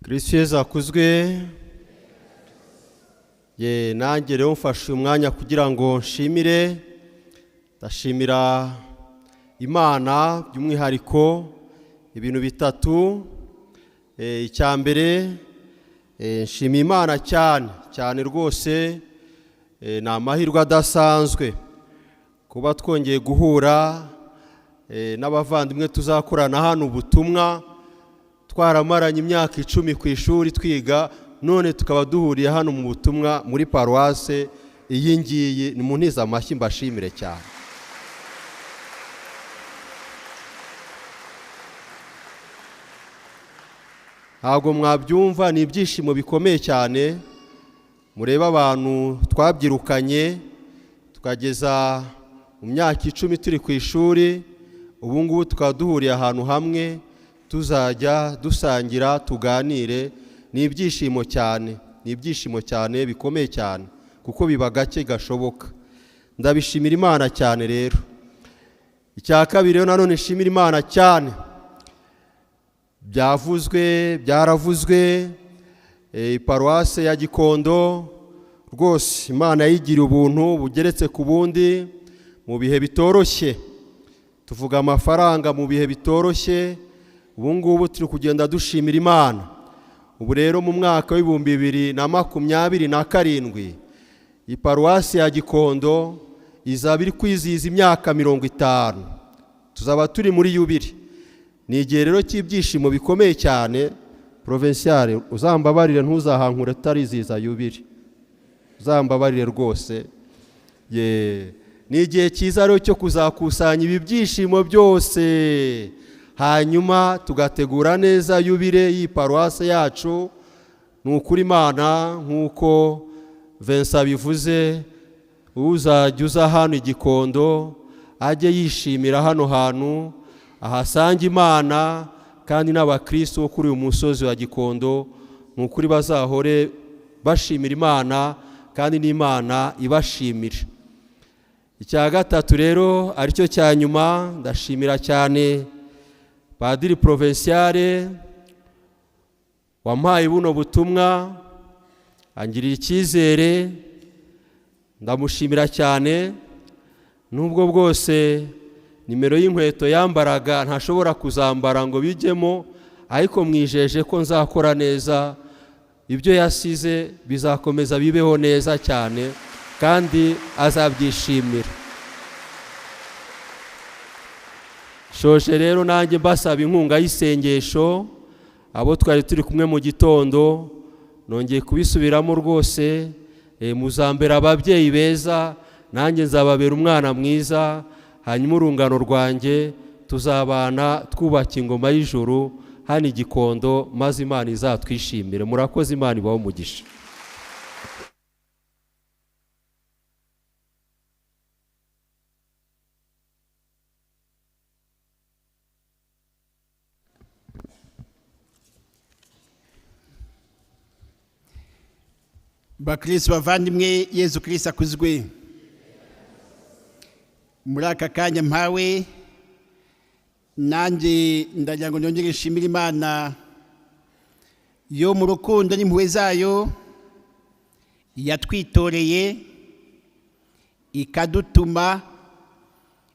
Kristo Yezu akuzwe. Ye, nanjye rero mfashe umwanya kugira ngo nshimire, ndashimira Imana by'umwihariko ibintu bitatu. Icya mbere, nshimiye Imana cyane cyane rwose. Ni amahirwe adasanzwe kuba twongeye guhura n'abavandimwe tuzakorana hano ubutumwa, twaramaranye imyaka 10 ku ishuri twiga, none tukaba duhuriye hano mu butumwa muri paruwase iyi ngiyi. Ni mu ntiza amashyi, mbashimire cyane. Ntabwo mwabyumva, ni ibyishimo bikomeye cyane. Murebe abantu twabyirukanye tukageza mu myaka 10 turi ku ishuri, ubu ngubu tukaba duhuriye ahantu hamwe, tuzajya dusangira tuganire. Ni ibyishimo cyane, ni ibyishimo cyane bikomeye cyane, kuko biba gake gashoboka. Ndabishimira Imana cyane rero. Icya kabiri rero nanone nshimira Imana cyane, byavuzwe, byaravuzwe, paruwase ya Gikondo rwose Imana yigiriye ubuntu bugeretse ku bundi mu bihe bitoroshye. Tuvuga amafaranga mu bihe bitoroshye, ubu ngubu turi kugenda dushimira Imana. Ubu rero mu mwaka w'ibihumbi bibiri na makumyabiri na karindwi paruwasi ya Gikondo izaba iri kwizihiza imyaka 50, tuzaba turi muri yubile. Ni igihe rero cy'ibyishimo bikomeye cyane. Provinciale, uzambabarire ntuzahankure tutarizihiza yubile, uzambabarire rwose. Ni igihe cyiza rero cyo kuzakusanya ibi byishimo byose, hanyuma tugategura neza yubile y'iyi paruwase yacu. Ni ukuri Imana, nk'uko Vincent bivuze, uzajya uza hano i Gikondo ajye yishimira hano hantu, ahasanga Imana, kandi n'abakristo bo kuri uyu musozi wa Gikondo ni ukuri bazahore bashimira Imana, kandi n'Imana ibashimire. Icya gatatu rero aricyo cya nyuma, ndashimira cyane Padiri Provinciale wampaye buno butumwa, angiriye icyizere, ndamushimira cyane. Nubwo bwose nimero y'inkweto yambaraga ntashobora kuzambara ngo bijyemo, ariko mwijeje ko nzakora neza, ibyo yasize bizakomeza bibeho neza cyane kandi azabyishimira. Shoje rero nanjye mbasaba inkunga y'isengesho, abo twari turi kumwe mu gitondo nongeye kubisubiramo rwose. Muzambera ababyeyi beza, nanjye nzababera umwana mwiza, hanyuma urungano rwanjye tuzabana twubaka ingoma y'ijuru hano i Gikondo, maze Imana izatwishimire. Murakoze, Imana ibahe umugisha. Bakristo bavandimwe, Yezu Kristo akuzwe. Muri aka kanya mpawe nanjye ndagira ngo nongere nshimire Imana yo mu rukundo n'impuhwe zayo yatwitoreye ikadutuma,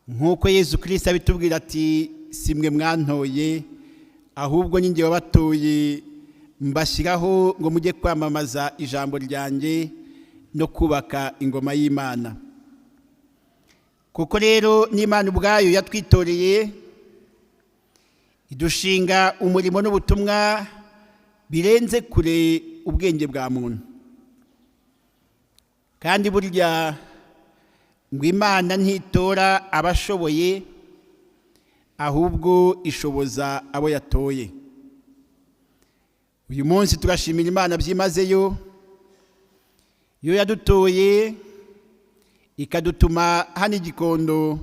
nk'uko Yezu Kristo abitubwira ati si mwe mwantoye, ahubwo ni njye wabatoye mbashyiraho ngo mujye kwamamaza ijambo ryanjye no kubaka ingoma y'Imana. Kuko rero n'Imana ubwayo yatwitoreye idushinga umurimo n'ubutumwa birenze kure ubwenge bwa muntu. Kandi burya ngo Imana ntitora abashoboye, ahubwo ishoboza abo yatoye. Uyu munsi turashimira Imana byimazeyo, yo yadutoye ikadutuma hano i Gikondo,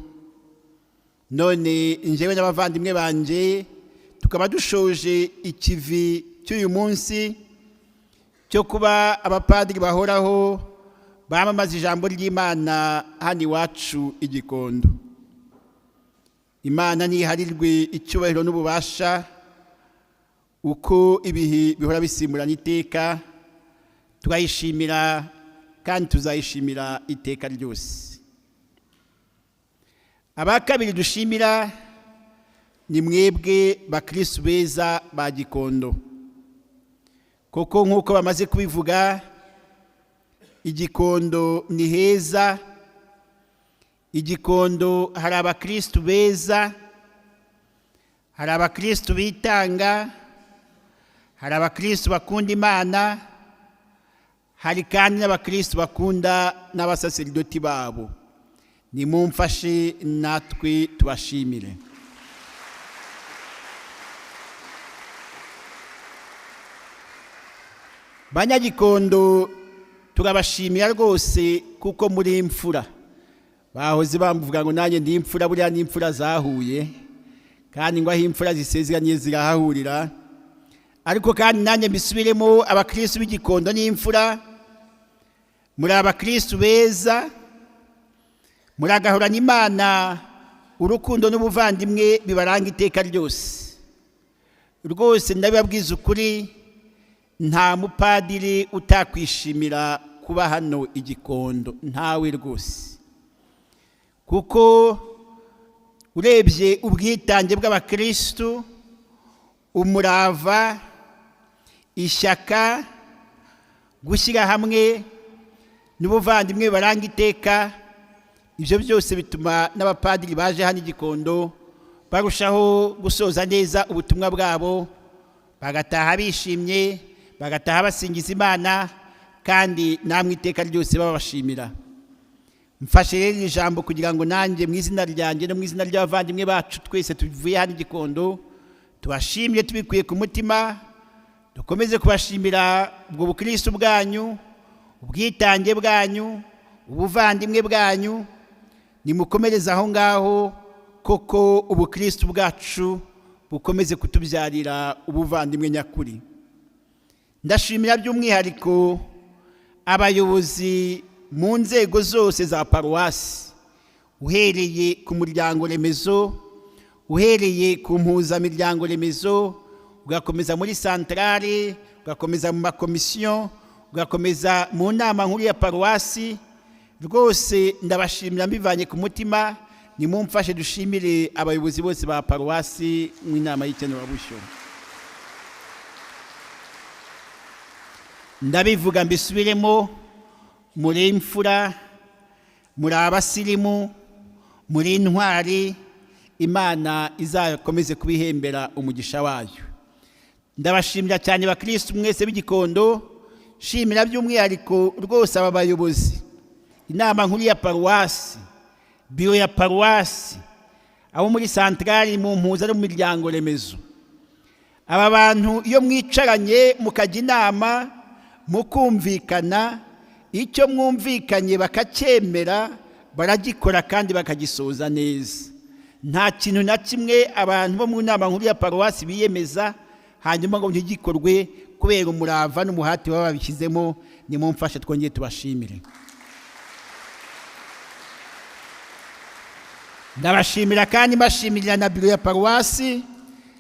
none njyewe n'abavandimwe banjye tukaba dushoje ikivi cy'uyu munsi cyo kuba abapadiri bahoraho bamamaza ijambo ry'Imana hano iwacu i Gikondo. Imana ntiharirwe icyubahiro n'ububasha, Uko ibihe bihora bisimburana iteka, turayishimira kandi tuzayishimira iteka ryose. Aba kabiri dushimira ni mwebwe bakristu beza ba Gikondo, kuko nk'uko bamaze kubivuga, Igikondo ni heza, Igikondo hari abakristu beza, hari abakristu bitanga, hari abakristu bakunda Imana, hari kandi n'abakristu bakunda n'abasaseridoti babo. Nimumfashe natwe tubashimire. Banyagikondo, turabashimira rwose kuko muri imfura. Bahoze bamvuga ngo nanjye ndi imfura, buriya ni imfura zahuye, kandi ngo aho imfura zisezeranye zirahahurira. Ariko kandi nanjye mbisubiremo, abakristu b'Igikondo ni imfura, muri abakristu beza, muragahorana Imana, urukundo n'ubuvandimwe bibaranga iteka ryose. Rwose ndabibabwiza ukuri, nta mupadiri utakwishimira kuba hano Igikondo, ntawe rwose. Kuko urebye ubwitange bw'abakristu, umurava, ishyaka, gushyira hamwe n'ubuvandimwe baranga iteka, ibyo byose bituma n'abapadiri baje hano Igikondo barushaho gusoza neza ubutumwa bwabo, bagataha bishimye, bagataha basingiza Imana, kandi namwe iteka ryose babashimira. Mfashe rero ijambo kugira ngo nanjye mu izina ryanjye no mu izina ry'abavandimwe bacu twese tuvuye hano Igikondo tubashimire tubikuye ku mutima, dukomeze kubashimira ubwo bukristu bwanyu, ubwitange bwanyu, ubuvandimwe bwanyu. Nimukomereze aho ngaho, koko ubukristu bwacu bukomeze kutubyarira ubuvandimwe nyakuri. Ndashimira by'umwihariko abayobozi mu nzego zose za paruwasi, uhereye ku muryango remezo, uhereye ku mpuzamiryango remezo, ugakomeza muri santarare, ugakomeza mu makomisiyo, ugakomeza mu nama nkuru ya paruwasi. Rwose ndabashimira mbivanye ku mutima. Nimumfashe dushimire abayobozi bose ba paruwasi mu inama y'ikenurabushyo. Ndabivuga mbisubiremo, muri imfura, muri abasirimu, muri intwari, Imana izakomeze kubihembera umugisha wayo. Ndabashimira cyane bakristu mwese b'Igikondo, shimira by'umwihariko rwose aba bayobozi, inama nkuru ya paruwasi, biro ya paruwasi, abo muri santarari, mu mpuza no mu miryango remezo. Aba bantu iyo mwicaranye mukajya inama, mukumvikana, icyo mwumvikanye bakacyemera, baragikora kandi bakagisoza neza. Nta kintu na kimwe abantu bo mu nama nkuru ya paruwasi biyemeza hanyuma ngo ntigikorwe kubera umurava n'umuhati baba babishyizemo. Nimumfashe twongere tubashimire. Ndabashimira kandi mbashimirira na biro ya paruwasi,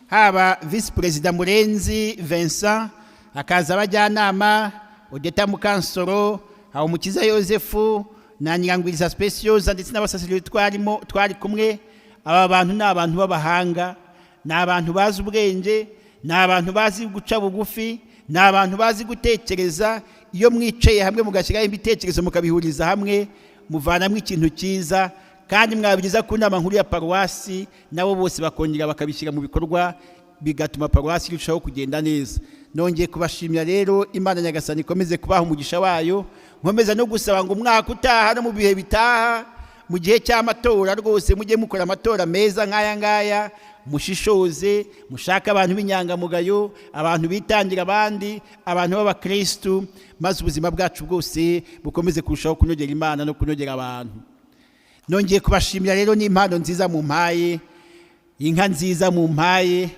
haba visi perezida Murenzi Vincent, hakaza abajyanama Odeta Mukansoro, Habumukiza Yosefu na Nyirangwiriza Specioza, ndetse n'abasaserdoti twarimo twari kumwe. Aba bantu ni abantu b'abahanga, ni abantu bazi ubwenge, ni abantu bazi guca bugufi, ni abantu bazi gutekereza. Iyo mwicaye hamwe mugashyiraho ibitekerezo mukabihuriza hamwe, muvanamo ikintu cyiza, kandi mwabigeza ku nama nkuru ya paruwasi, nabo bose bakongera bakabishyira mu bikorwa, bigatuma paruwasi irushaho kugenda neza. Nongeye kubashimira rero, Imana Nyagasani ikomeze kubaha umugisha wayo. Nkomeza no gusaba ngo umwaka utaha no mu bihe bitaha, mu gihe cy'amatora rwose mujye mukora amatora meza nk'aya ngaya, mushishoze, mushake abantu b'inyangamugayo, abantu bitangira abandi, abantu b'abakristu, maze ubuzima bwacu bwose bukomeze kurushaho kunogera Imana no kunogera abantu. Nongeye kubashimira rero n'impano nziza mumpaye, inka nziza mumpaye.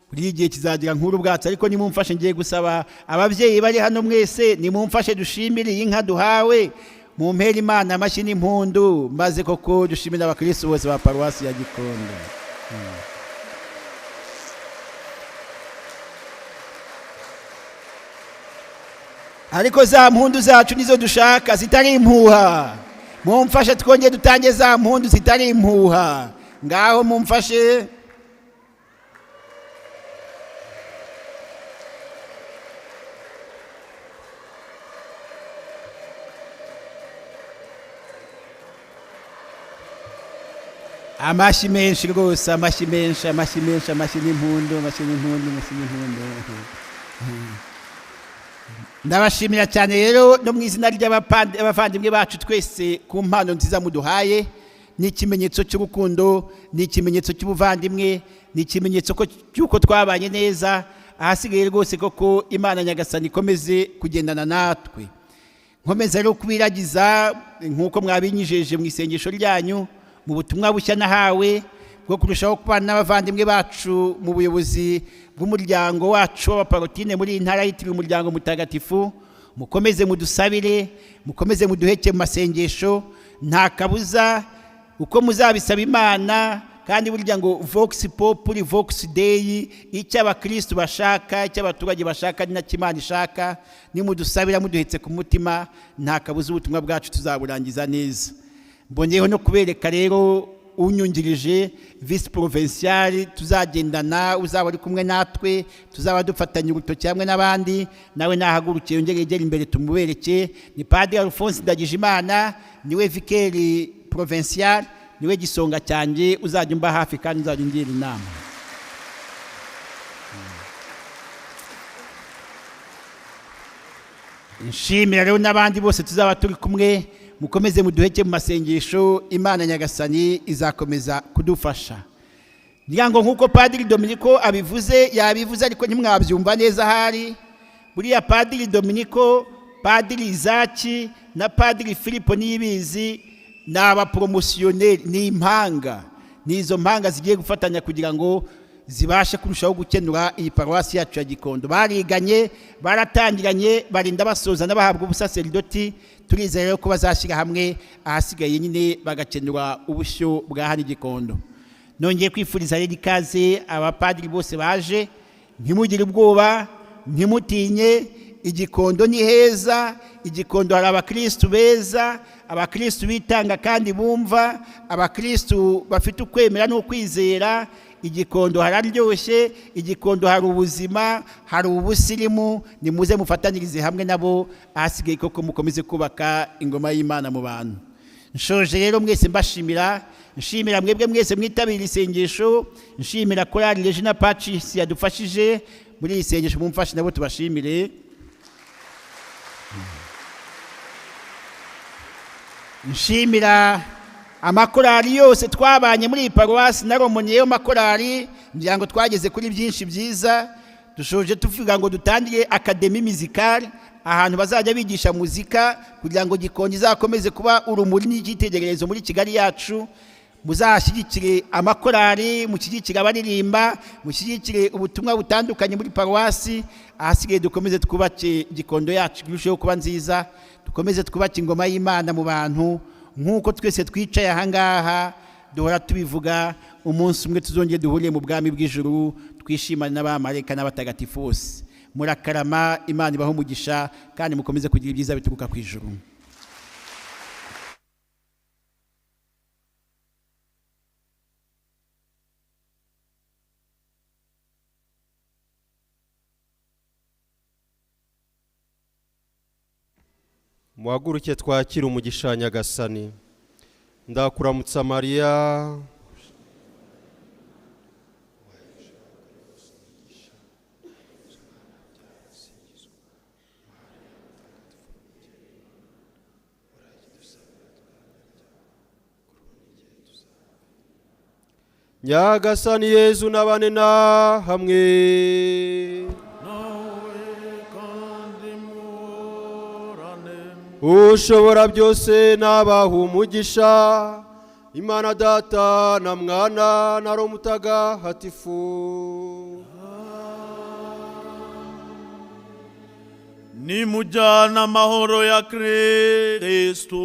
Buri gihe kizagira nkuru bwatsi, ariko nimumfashe ngiye gusaba ababyeyi bari hano mwese, nimumfashe dushimire iyi nka duhawe, mumpere Imana amashyi n'impundu, maze koko dushimire abakristu bose ba paruwasi ya Gikondo. Ariko za mpundu zacu nizo dushaka zitari impuha. Mumfashe twongere dutange za mpundu zitari impuha. Ngaho mumfashe. Amashyi menshi rwose, amashyi menshi, amashyi menshi, amashyi n'impundu, amashyi n'impundu, amashyi n'impundu. Ndabashimira cyane rero no mu izina ry'abavandimwe bacu twese ku mpano nziza muduhaye. Ni ikimenyetso cy'urukundo, ni ikimenyetso cy'ubuvandimwe, ni ikimenyetso cy'uko twabanye neza. Ahasigaye rwose koko Imana Nyagasani ikomeze kugendana natwe. Nkomeza rero kubiragiza nk'uko mwabinyijeje mu isengesho ryanyu, mu butumwa bushya nahawe bwo kurushaho kubana n'abavandimwe bacu mu buyobozi bw'umuryango wacu w'abaparotine muri iyi ntara yitiriwe umuryango mutagatifu. Mukomeze mudusabire, mukomeze muduheke mu masengesho, nta kabuza uko muzabisaba Imana. Kandi burya ngo vox populi vox dei, icyo abakristu bashaka, icyo abaturage bashaka ni nacyo Imana ishaka. Nimudusabira muduhetse ku mutima, nta kabuza ubutumwa bwacu tuzaburangiza neza. Mbonyeho no kubereka rero unyungirije vice provincial tuzagendana, uzaba ari kumwe natwe, tuzaba dufatanya urutoki hamwe n'abandi. Nawe nahagurukiye yongere yegere imbere tumubereke. Ni Padiri Alphonse Ndagijimana, niwe vikeri provincial, niwe gisonga cyanjye, uzajya umba hafi kandi uzajya ungira inama. Nshimira rero n'abandi bose tuzaba turi kumwe. Mukomeze muduheke mu masengesho, Imana Nyagasani izakomeza kudufasha. Ngira ngo nk'uko Padiri Dominiko abivuze, yabivuze ariko ntimwabyumva neza ahari. Buriya Padiri Dominiko, Padiri Izaki na Padiri Filipo Niyibizi ni abaporomosiyoneri, ni impanga. Ni izo mpanga zigiye gufatanya kugira ngo zibashe kurushaho gukenura iyi paruwasi yacu ya Gikondo. Bariganye, baratangiranye, barinda basoza n'abahabwa ubusaseridoti. Turizera rero ko bazashyira hamwe, ahasigaye nyine bagakenura ubushyo bwa hano Gikondo. Nongeye kwifuriza rero ikaze abapadiri bose baje. Ntimugire ubwoba, ntimutinye, Igikondo ni heza. Igikondo hari abakristu beza, abakristu bitanga kandi bumva, abakristu bafite ukwemera n'ukwizera. Igikondo hararyoshye, Igikondo hari ubuzima, hari ubusirimu. Nimuze mufatanirize hamwe nabo, ahasigaye koko mukomeze kubaka ingoma y'Imana mu bantu. Nshoje rero mwese mbashimira, nshimira mwebwe mwese mwitabira isengesho, nshimira korali Regina Pacis yadufashije muri iri sengesho. Mumfashe nabo tubashimire. Nshimira amakorali yose twabanye muri iyi paruwasi na romoniye yo makorali, ngira ngo twageze kuri byinshi byiza. Dushoje tuvuga ngo dutangire akademi mizikale, ahantu bazajya bigisha muzika kugira ngo Gikondo izakomeze kuba urumuri n'icyitegererezo muri Kigali yacu. Muzashyigikire amakorali, mushyigikire abaririmba, mushyigikire ubutumwa butandukanye muri paruwasi. Ahasigaye dukomeze twubake Gikondo yacu irusheho kuba nziza, dukomeze twubake ingoma y'Imana mu bantu. Nk'uko twese twicaye aha ngaha duhora tubivuga, umunsi umwe tuzongere duhuriye mu bwami bw'ijuru, twishimane n'abamarayika n'abatagatifu bose. Murakarama, Imana ibahe umugisha kandi mukomeze kugira ibyiza bituruka ku ijuru. Muhaguruke twakire umugisha Nyagasani. Ndakuramutsa Mariya, Nyagasani Yezu nabane na hamwe. Ushobora byose nabaha umugisha, Imana Data na Mwana na Roho Mutagatifu. Nimujyana amahoro ya Kristu.